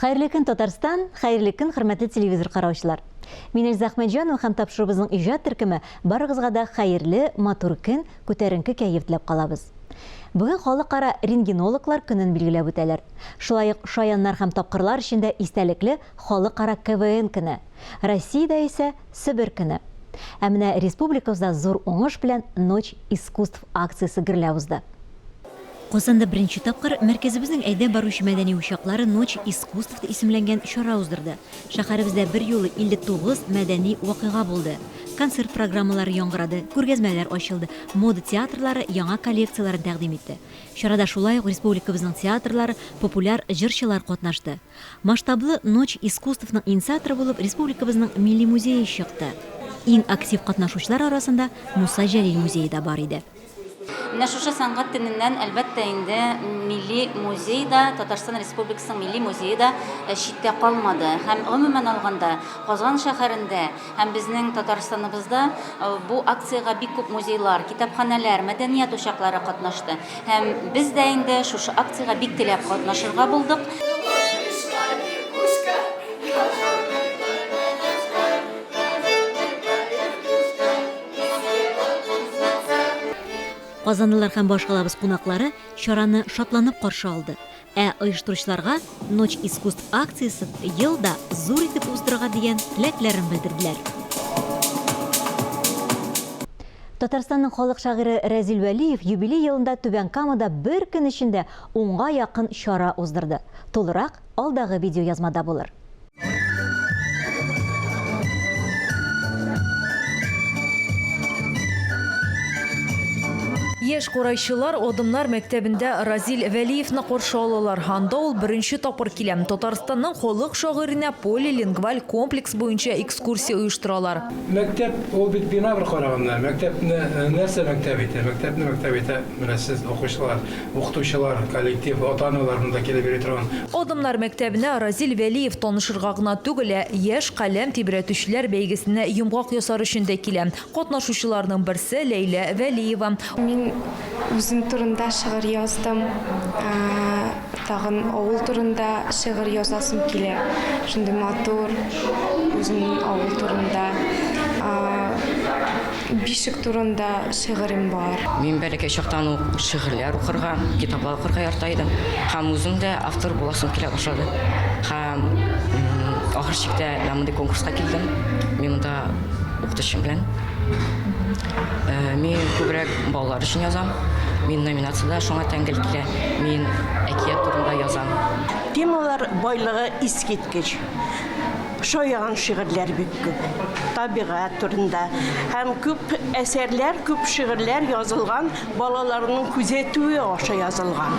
Хәерле көн, Татарстан! Хәерле көн, хөрмәтле телевизор караучылар! Мин Эльза Әхмәтҗанова һәм тапшыруыбызның иҗат төркеме барыгызга да хәерле, матур көн, күтәренке кәеф теләп калабыз. Бүген халыкара рентгенологлар көнен билгеләп үтәләр. Шулай ук шаяннар һәм тапкырлар өчен дә истәлекле халыкара КВН көне. Россиядә исә Себер көне. Ә менә республикабызда зур уңыш белән Ночь искусств акциясе гөрләп узды. Казанда беренче тапкыр мәркәзебезнең әйдәп баручы мәдәни учаклары Ночь искусств исемләнгән чара уздырды. Шәһәребездә берьюлы 59 мәдәни вакыйга булды. Концерт программалары яңгырады, күргәзмәләр ачылды, мода театрлары яңа коллекцияләрен тәкъдим итте. Чарада шулай ук республикабызның театрлары, популяр җырчылар катнашты. Масштаблы Ночь искусствның инициаторы булып республикабызның Милли музее чыкты. Иң актив катнашучылар арасында Муса Җәлил музее да бар иде. Менә шушы сәнгать төненнән, әлбәттә инде, Милли музей да, Татарстан Республикасының Милли музее да читтә калмады. Һәм, гомумән алганда, Казан шәһәрендә һәм безнең Татарстаныбызда бу акциягә бик күп музейлар, китапханәләр, мәдәният учаклары катнашты. Һәм без дә инде шушы акциягә бик теләп катнашырга булдык. Казанлылар һәм башкалабыз кунаклары чараны шатланып каршы алды. Ә оештыручыларга Ночь искусств акциясен ел да зур итеп уздырырга дигән теләкләрен белдерделәр. Татарстанның халык шагыйре Рәзил Вәлиев юбилей елында Түбән Камада бер көн эчендә унга якын чара уздырды. Тулырак алдагы видеоязмада булыр. Яшь курайчылар Адымнар мәктәбендә Разил Вәлиевны каршы алалар. Анда ул беренче тапкыр килә. Татарстанның халык шагыйренә полилингваль комплекс буенча экскурсия оештыралар. Мәктәп, ул бит бина бер караганда. Мәктәпне нәрсә мәктәп итә? Мәктәпне мәктәп итә менә сез, укучылар. Укытучылар, коллектив, ата-аналар монда килеп йөри торган. Адымнар мәктәбенә Разил Вәлиев танышырга гына түгел, ә яшь каләм тибрәтүчеләр бәйгесенә йомгак ясар өчен дә килә. Катнашучыларның берсе, Ләйлә Вәлиева. Мин үзем турында шигырь яздым. Тагын авыл турында шигырь язасым килә. Шундый матур, үземнең авыл турында. Бишек турында шигырем бар. Мин бәләкәй чактан ук шигырьләр укырга, китаплар укырга ярата идем. Һәм үзем дә автор буласым килә башлады. Һәм ахыр чиктә мин мондый конкурска килдем. Мин монда укытучым белән. Мин күбрәк балалар өчен язам. Мин номинациядә шуңа тәңгәл килә. Мин әкият турында язам. Темалар байлыгы искиткеч. Шаян шигырьләр бик күп. Табигать турында һәм күп әсәрләр, күп шигырьләр язылган, балаларның күзәтүе аша язылган.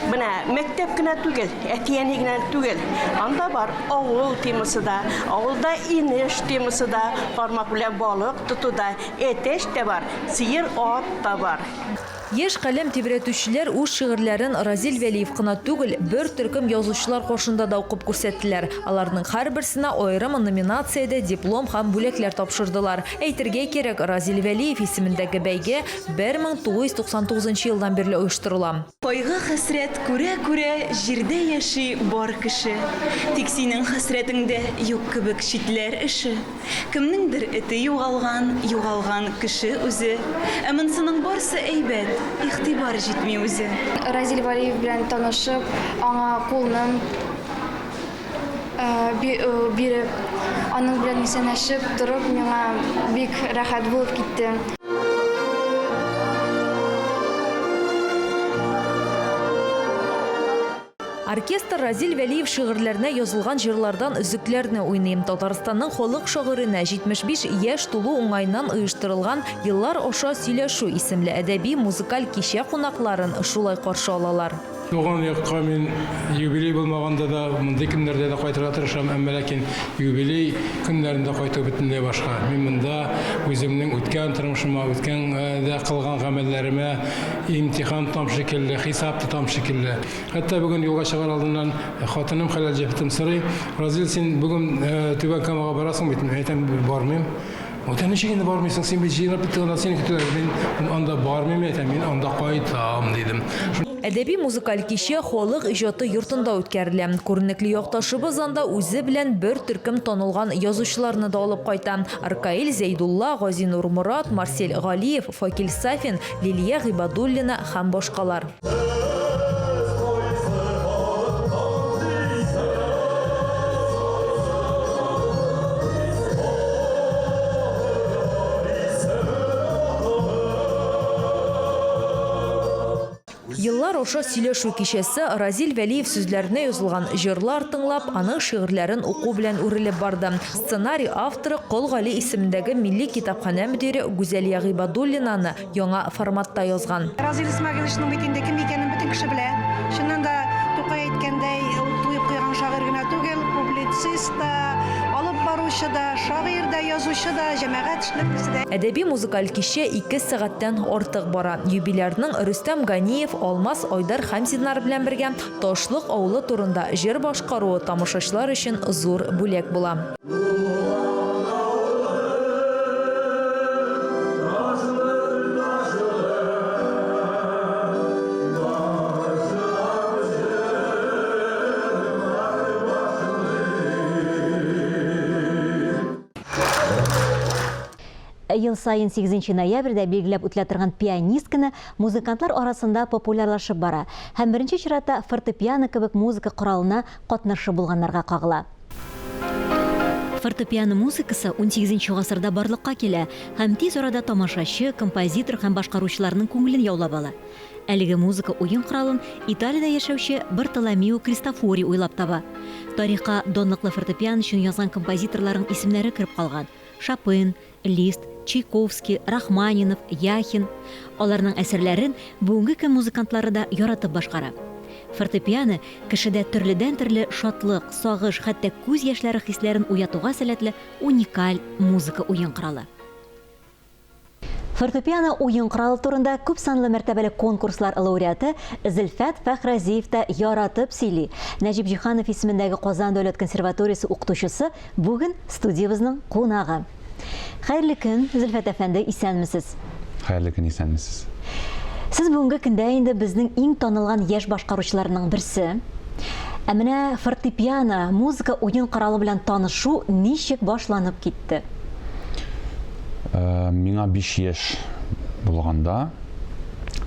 Менә мәктәп кенә түгел, әти-әни генә түгел. Анда бар авыл темасы да, авылда инеш темасы да, кармак белән балык тоту да, әтәч тә бар, сыер, ат та бар. Яшь каләм тибрәтүчеләр үз шигырьләрен Разил Вәлиев кына түгел, бер төркем язучылар каршында да укып күрсәттеләр. Аларның һәрберсенә аерым номинациядә диплом һәм бүләкләр тапшырдылар. Әйтергә кирәк, Разил Вәлиев исемендәге бәйге 1999 нчы елдан бирле оештырыла. Кайгы-хәсрәт күрә-күрә җирдә яши бар кеше. Тик синең хәсрәтеңдә юк кебек читләр эше. Кемнеңдер эте югалган, югалган кеше үзе. Ә монсының барсы әйбәт, игътибар җитми үзе. Разил Вәлиев белән танышып, аңа кулны биреп, аның белән исәнләшеп торып, миңа бик рәхәт булып китте. Оркестр Разил Вәлиев шигырьләренә язылган җырлардан өзекләрне уйный. Татарстанның халык шагыйренә 75 яшь тулу уңаеннан оештырылган Еллар аша сөйләшү исемле әдәби-музыкаль кичә кунакларын шулай каршы алалар. Туган якка мин юбилей булмаганда да, мондый көннәрдә дә кайтырга тырышам, әмма ләкин юбилей көннәрендә кайту бөтенләй башка. Мин монда үземнең үткән тормышыма, үткәндә кылган гамәлләремә имтихан тотам шикелле, хисап тотам шикелле. Хәтта бүген юлга чыгар алдыннан хатыным, хәләл җефетем сорый, Разил, син бүген Түбән Камага барасың бит? Мин әйтәм, бармыйм. Үтә ничек инде бармыйсың, син бит җыенып беттең, анда сине көтәләр. Мин анда бармыйм, әйтәм, мин анда кайтам, дидем. Әдәби музыкаль кичә Халык иҗаты йортында үткәрелә. Күренекле якташыбыз анда үзе белән бер төркем танылган язучыларны да алып кайта. Ркаил Зәйдулла, Газинур Морат, Марсель Галиев, Факил Сафин, Лилия Гыйбадуллина һәм башкалар. Еллар аша сөйләшү кичәсе Разил Вәлиев сүзләренә язылган җырлар тыңлап, аның шигырьләрен уку белән үрелеп барды. Сценарий авторы Кол Гали исемендәге Милли китапханә мөдире Гүзәлия Гыйбадуллина аны яңа форматта язган. Разил Исмәгыйловичның бит инде кем икәнен бөтен кеше белә. Чыннан да, Тукай әйткәндәй, ул туеп куйган шагыйрь генә түгел, публицист та, алып баручы да, шагыйрь дә, язучы да, җәмәгать эшлеклесе дә. Әдәби-музыкаль кичә ике сәгатьтән артык бара. Юбилярның Рөстәм Ганиев, Алмаз Айдар Хәмзиннар белән бергә Ташлык авылы турында җыр башкаруы тамашачылар өчен зур бүләк була. Ел саен 8 ноябрьдә билгеләп үтелә торган Пианист көне музыкантлар арасында популярлашып бара һәм беренче чиратта фортепиано кебек музыка коралына катнашы булганнарга кагыла. Фортепиано музыкасы унсигезенче гасырда барлыкка килә һәм тиз арада тамашачы, композитор һәм башкаручыларның күңелен яулап ала. Әлеге музыка уен коралын Италиядә яшәүче Бартоломео Кристофори уйлап таба. Тарихка данлыклы фортепиано өчен язган композиторларның исемнәре кереп калган, Шопен, Лист, Чайковский, Рахманинов, Яхин. Аларның әсәрләрен бүгенге көн музыкантлары да яратып башкара. Фортепиано, кешедә төрледән-төрле шатлык, сагыш, хәтта күз яшьләре хисләрен уятуга сәләтле уникаль музыка уен коралы. Фортепиано уен коралы турында күпсанлы мәртәбәле конкурслар лауреаты Зөлфәт Фәхразиев та яратып сөйли. Нәҗип Җиһанов исемендәге Казан дәүләт консерваториясе укытучысы бүген студиябезнең кунагы. Хәерле көн, Зөлфәт әфәнде, исәнмесез. Хәерле көн, исәнмесез. Сез бүгенге көндә инде безнең иң танылган яшь башкаручыларның берсе. Ә менә фортепиано, музыка уен коралы белән танышу ничек башланып китте? Э, миңа 5 яшь булганда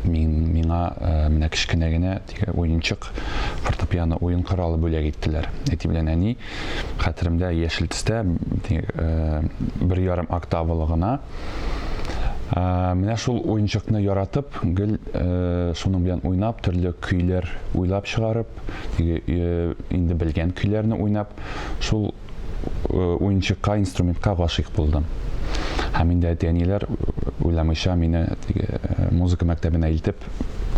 мин миңа э, менә кечкенә генә теге уенчык фортепиано уен коралы бүләк иттеләр. Әти белән әни хәтеремдә яшел төстә э, бер ярым октавалы гына. Э, менә шул уенчыкны яратып, гел э, шуның белән уйнап, төрле көйләр уйлап чыгарып, инде белгән көйләрне уйнап, шул уенчыкка, инструментка гашыйк булдым. Һәм инде әти-әниләр уйламыйча мине музыка мәктәбенә илтеп,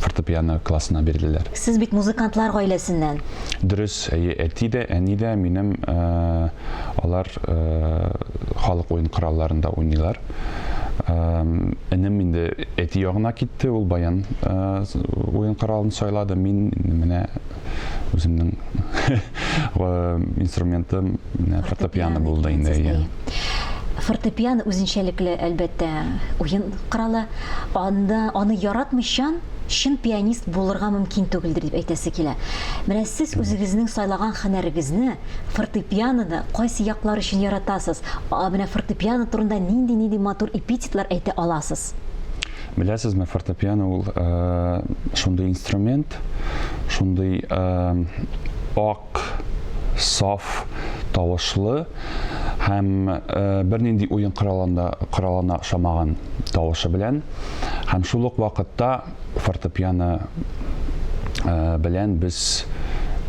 фортепиано классына бирделәр. Сез бит музыкантлар гаиләсеннән. Дөрес, әйе, әти дә, әни дә минем, алар халык уен коралларында уйныйлар. Энем инде әти ягына китте, ул баян уен коралын сайлады. Мин менә үземнең инструментым менә фортепиано булды инде, әйе. Фортепиано үзенчәлекле, әлбәттә, уен коралы. Анда аны яратмыйчан чын пианист булырга мөмкин түгелдер дип әйтәсе килә. Менә сез үзегезнең сайлаган һөнәрегезне, фортепианоны кайсы яклар өчен яратасыз? Менә фортепиано турында нинди-нинди матур эпитетлар әйтә аласыз? Беләсезме, фортепиано ул шундый инструмент, шундый ак, саф тавышлы һәм бернинди уен коралында коралына ошамаган тавышы белән һәм шул ук вакытта фортепиано белән без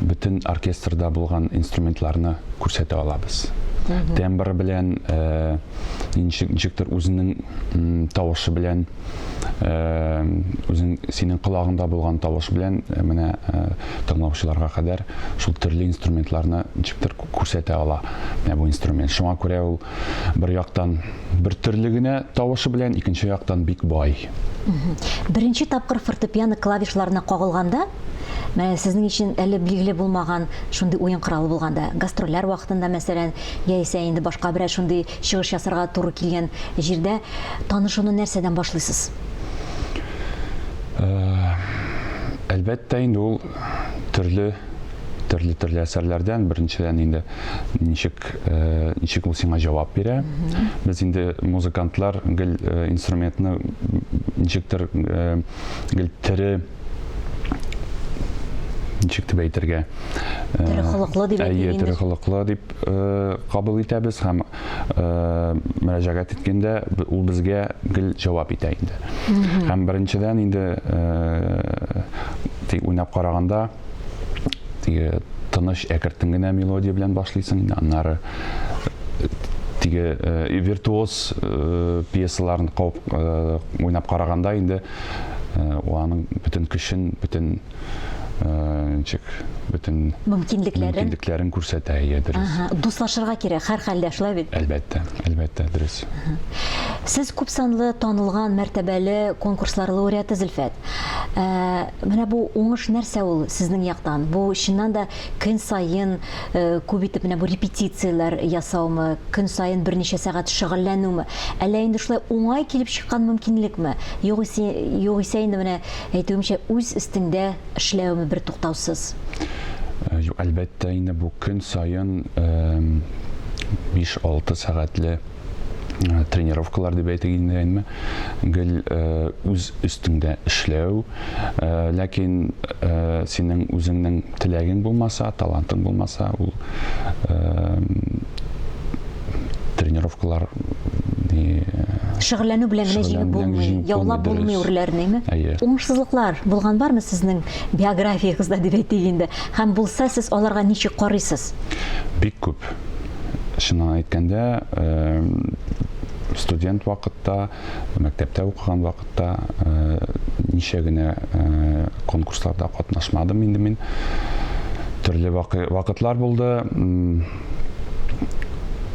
бөтен оркестрда булган инструментларны күрсәтә алабыз. Тембр белән, ничек, ничектер үзенең тавышы белән үзең синең колагыңда булган тавыш белән менә тыңлаучыларга кадәр шул төрле инструментларны ничектер күрсәтә ала менә бу инструмент. Шуңа күрә ул бер яктан бер төрле генә тавышы белән, икенче яктан бик бай. Беренче тапкыр фортепиано клавишларына кагылганда, Менә сезнең өчен әле билгеле булмаган шундый уен коралы булганда, гастрольләр вакытында, мәсәлән, яисә инде башка берәр шундый чыгыш ясарга туры килгән җирдә танышуны нәрсәдән башлыйсыз? Әлбәттә инде ул төрле төрле төрле әсәрләрдән беренчедән инде ничек ничек ул сиңа җавап бирә. Без инде музыкантлар гел инструментны ничектер гел тере ничек дип әйтергә тере холыклы дип әйтик тере холыклы дип кабул итәбез һәм мөрәҗәгать иткәндә ул безгә гел җавап итә инде. Һәм беренчедән инде тик уйнап караганда теге тыныч әкертен генә мелодия белән башлыйсың инде, аннары теге виртуоз пьесаларын кабып уйнап караганда инде аның бөтен көчен, бөтен ничек, бөтен мөмкинлекләрен мөмкинлекләрен күрсәтә, әйе, дөрес. Дуслашырга кирәк, һәрхәлдә, шулай бит? Әлбәттә, әлбәттә, дөрес. Сез күп санлы танылган, мәртәбәле конкурслар лауреаты, Зөлфәт. Ә, менә бу уңыш нәрсә ул сезнең яктан? Бу чыннан да көн саен күп итеп менә бу репетицияләр ясаумы, көн саен берничә сәгать шөгыльләнүме? Әллә инде шулай уңай килеп чыккан мөмкинлекме? Югыйсә, югыйсә инде менә әйтүемчә, үз өстеңдә эшләүме бертуктаусыз? Юк, әлбәттә инде бу көн саен 5-6 сәгатьле тренировкалар дип әйтик инде, әйме? Гел үз өстеңдә эшләү, ләкин синең үзеңнең теләгең булмаса, талантың булмаса, ул тренировкалар шөгыльләнү белән генә җиңеп булмый, яулап булмый үрләрне, әйме? Әйе. Уңышсызлыклар булган бармы сезнең биографиягездә дип әйтик инде? Һәм булса, сез аларга ничек карыйсыз? Бик күп. Чыннан әйткәндә, студент вакытта, мәктәптә укыган вакытта ничә генә конкурсларда катнашмадым инде мин. Төрле вакытлар булды.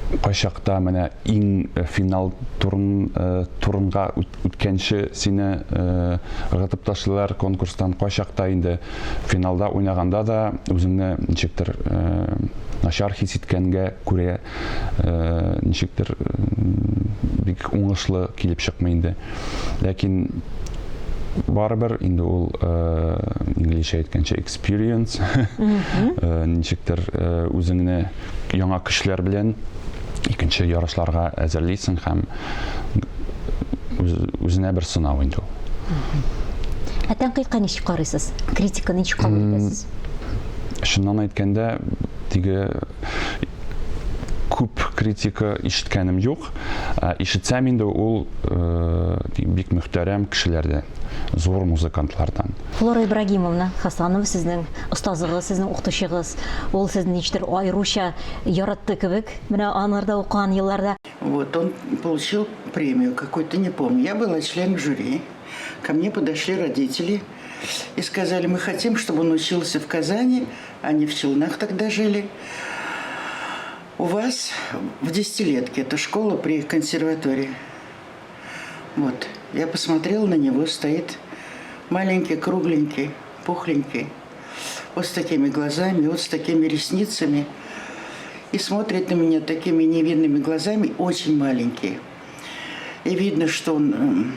Кайчакта менә иң финал турын, турынга үткәнче сине ыргытып ташлыйлар конкурстан. Кайчакта инде финалда уйнаганда да үзеңне ничектер начар хис иткәнгә күрә ничектер бик уңышлы килеп чыкмый инде. Ләкин барыбер инде ул инглизчә әйткәнчә experience, ничектер үзеңне яңа көчләр белән икенче ярышларга әзерлисең һәм үзенә бер сынау инде ул. Ә тәнкыйтькә ничек карыйсыз? Критиканы ничек кабул итәсез? Чыннан әйткәндә, теге күп критика ишеткәнем юк. Ишетсәм инде ул бик мөхтәрәм кешеләрдән, зур музыкантлардан. Флора Ибрагимовна Хасанова сезнең остазыгыз, сезнең укытучыгыз. Ул сезне ничектер аеруча яратты кебек, менә анарда укыган елларда. Вот он получил премию какую-то, не помню. Я была членом жюри. Ко мне подошли родители и сказали, мы хотим, чтобы он учился в Казани, они в Челнах тогда жили. У вас в десятилетке, это школа при консерватории. Вот, я посмотрела на него, стоит маленький, кругленький, пухленький, вот с такими глазами, вот с такими ресницами. И смотрит на меня такими невинными глазами, очень маленькие. И видно, что он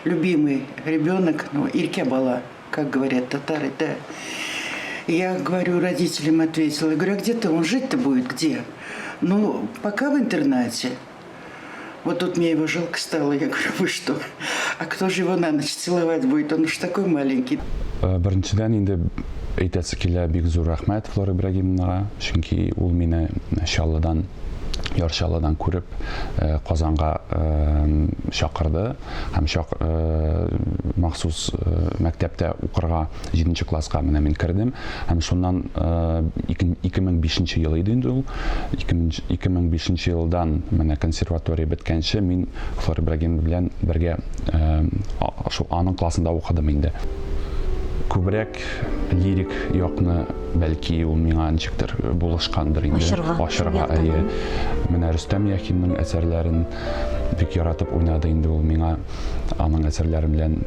любимый ребенок, ну, Ирке была, как говорят татары, да. Я говорю, родителям ответила, я говорю, а где-то он жить-то будет, где? Ну, пока в интернате. Вот тут мне его жалко стало, я говорю, вы что? А кто же его на ночь целовать будет? Он уж такой маленький. Беренчедән инде әйтәсе килә бик зур рәхмәт Флора Ибрагимовнага, чөнки ул мине Чаллыдан, Яр Чаллыдан күреп Казанга чакырды һәм чак махсус мәктәптә укырга 7 класска менә мин кердем һәм шуннан 2005 ел иде инде ул. 2005 елдан менә консерватория беткәнче мин Флора Ибрагимовна белән бергә шул аның классында укыдым инде. Күбрәк лирик якны бәлки ул миңа ничектер булышкандыр инде. Ачырга. Ачырга, әйе. Менә Рөстәм Яхинның әсәрләрен бик яратып уйнады инде ул миңа аның әсәрләре белән.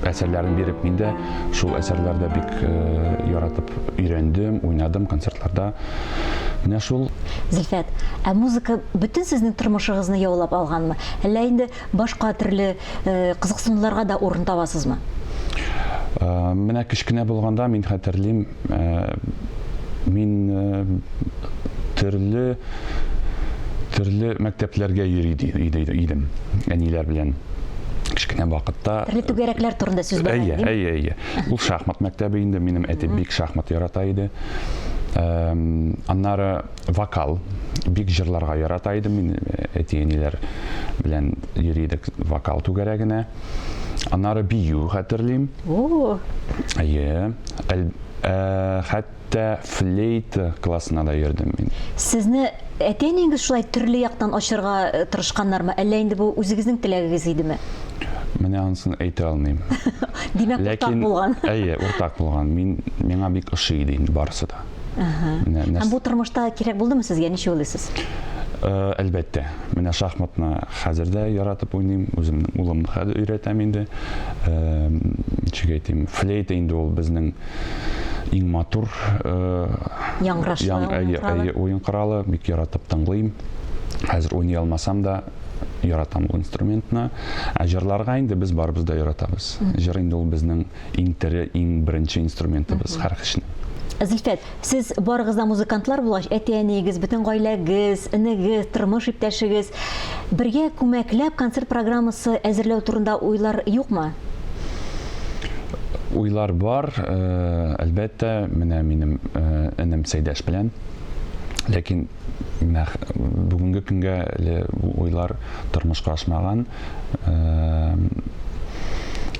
әсәрләрен биреп, мин дә шул әсәрләрдә бик яратып өйрәндем, уйнадым концертларда. Менә шул. Зөлфәт, ә музыка бөтен сезнең тормышыгызны яулап алганмы? Әллә инде башка төрле кызыксынуларга да урын табасызмы? Менә кечкенә булганда мин хәтерлим, мин төрле төрле мәктәпләргә йөри идем әниләр белән кечкенә вакытта. Төрле түгәрәкләр турында сүз бара. Әйе, әйе, әйе. Ул шахмат мәктәбе инде, минем әти бик шахмат ярата иде. Аннары вокал, бик җырларга ярата идем мин, әти-әниләр белән йөри идек вокал түгәрәгенә. Аннары бию хәтерлим. О! Әйе. Хәтта флейта классына да йөрдем мин. Сезне әти-әниегез шулай төрле яктан ачырга тырышканнармы, әллә инде бу үзегезнең теләгегез идеме? Менә анысын әйтә алмыйм. Димәк, уртак булган. Әйе, уртак булган. Мин миңа бик ошый иде инде барысы да. Һәм бу тормышта кирәк булдымы сезгә, ничек уйлыйсыз? Әлбәттә. Менә шахматны хәзер дә яратып уйныйм, үземнең улымны хәзер өйрәтәм инде. Ничек әйтим, флейта инде ул безнең иң матур яңгырашлы уен коралы, бик яратып тыңлыйм. Хәзер уйный алмасам да, яратам ул инструментны. Ә җырларга инде без барыбыз да яратабыз. Җыр инде ул безнең иң тере, иң беренче инструментыбыз һәр кешенең. Зөлфәт, сез барыгыз да музыкантлар булгач, әти-әниегез, бөтен гаиләгез, энегез, тормыш иптәшегез бергә күмәкләп концерт программасы әзерләү турында уйлар юкмы? Уйлар бар, әлбәттә, менә минем энем Сәйдәш белән. Ләкин менә бүгенге көнгә әле бу уйлар тормышка ашмаган.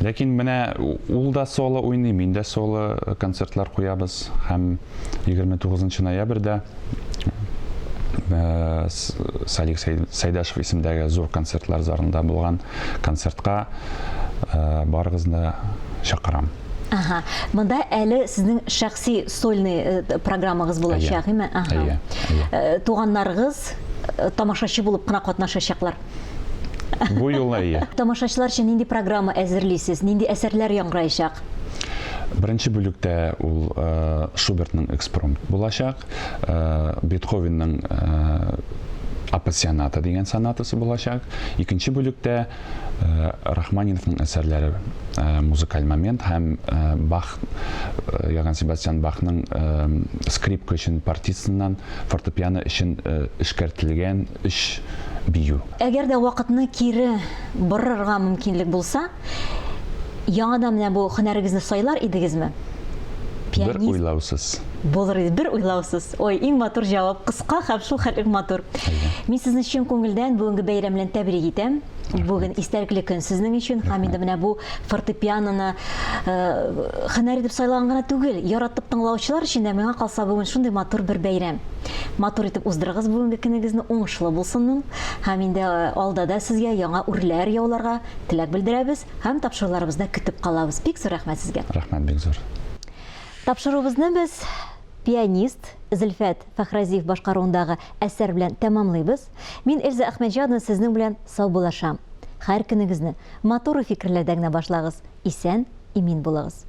Ләкин менә ул да соло уйный, мин дә соло концертлар куябыз һәм 29 ноябрьдә Салих Сәйдәшев исемдәге зур концертлар залында булган концертка барыгызны чакырам. Ага. Монда әле сезнең шәхси сольный программагыз булачак, әйеме? Ага. Әйе. Э, туганнарыгыз э, тамашачы булып кына катнашачаклар. Бу юлы әйе. Тамашачылар өчен нинди программа әзерлисез? Нинди әсәрләр яңгыраячак? Беренче бүлектә ул э, Шубертның экспромт булачак, Бетховенның Апассионата дигән сонатасы булачак. Икенче бүлектә Рахманиновның әсәрләре музыкаль момент һәм Бах, Йоганн Себастьян Бахның скрипка өчен партитсыннан фортепиано өчен эшкәртелгән өч бию. Әгәр дә вакытны кире борырга мөмкинлек булса, яңадан менә бу һөнәрегезне сайлар идегезме? Бер уйлаусыз. Булыр иде, бер уйлаусыз. Ой, иң матур җавап, кыска һәм шул хәтлек матур. Мин сезне чын күңелдән бүгенге бәйрәм белән тәбрик итәм. Бүген истәлекле көн сезнең өчен һәм инде менә бу фортепианоны э, һөнәр итеп сайлаган гына түгел, яратып тыңлаучылар өчен дә миңа калса бүген шундый матур бер бәйрәм. Матур итеп уздырыгыз бүгенге көнегезне, уңышлы булсын ул. Һәм инде э, алда да сезгә яңа үрләр яуларга теләк белдерәбез һәм тапшыруларыбызда көтеп калабыз. Бик зур рәхмәт сезгә. Рәхмәт бик зур. Тапшыруыбызны без пианист Зөлфәт Фәхразиев башкаруындагы әсәр белән тәмамлыйбыз. Мин Эльза Әхмәтҗанова сезнең белән саубуллашам. Һәр көнегезне матур фикерләрдә генә башлагыз, исән, имин булыгыз.